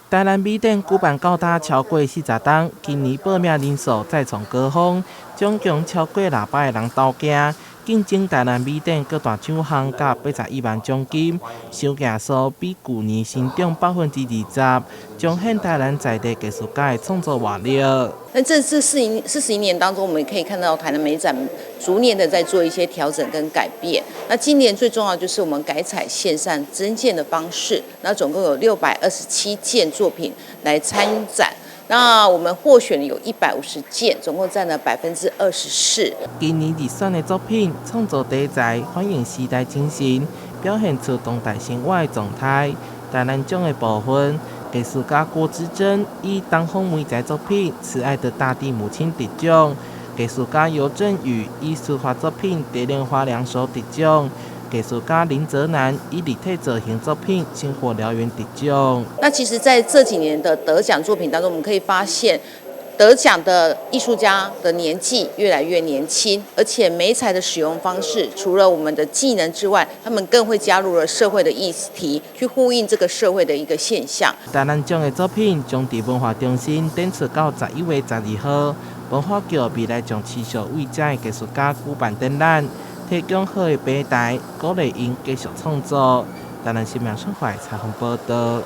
台南美展舉辦到今超過40冬，今年報名人數再創高峰，總共超過600個人投件，競爭台南美展各大獎項佮81萬獎金，收件數比舊年成長20%，彰顯台南在地藝術家的創作活力。那這41年當中，我們可以看到台南美展逐年的在做一些調整跟改變。那今年最重要就是我們改採線上徵件的方式，那總共有627件作品來參展。那我們獲選有150件，總共佔了24%。今年入選的作品創作題材反映時代精神，表現出當代生活的狀態。台南獎的部分，藝術家郭之珍以東方媒材作品《慈愛的大地母親》得獎；藝術家尤振宇以書法作品《蝶戀花兩首》得獎；藝術家林澤南以立體造型作品《星火燎原》得獎。那其實在這幾年的得獎作品當中，我們可以發現，得獎的藝術家的年紀越來越年輕，而且媒材的使用方式，除了我們的技能之外，他們更會加入了社會的議題，去呼應這個社會的一個現象。台南獎的作品將佇文化中心展出到11月12號，文化局未來將持續為遮的藝術家舉辦展覽，提供好的平台，鼓勵𪜶繼續創作。台南新聞採訪報導。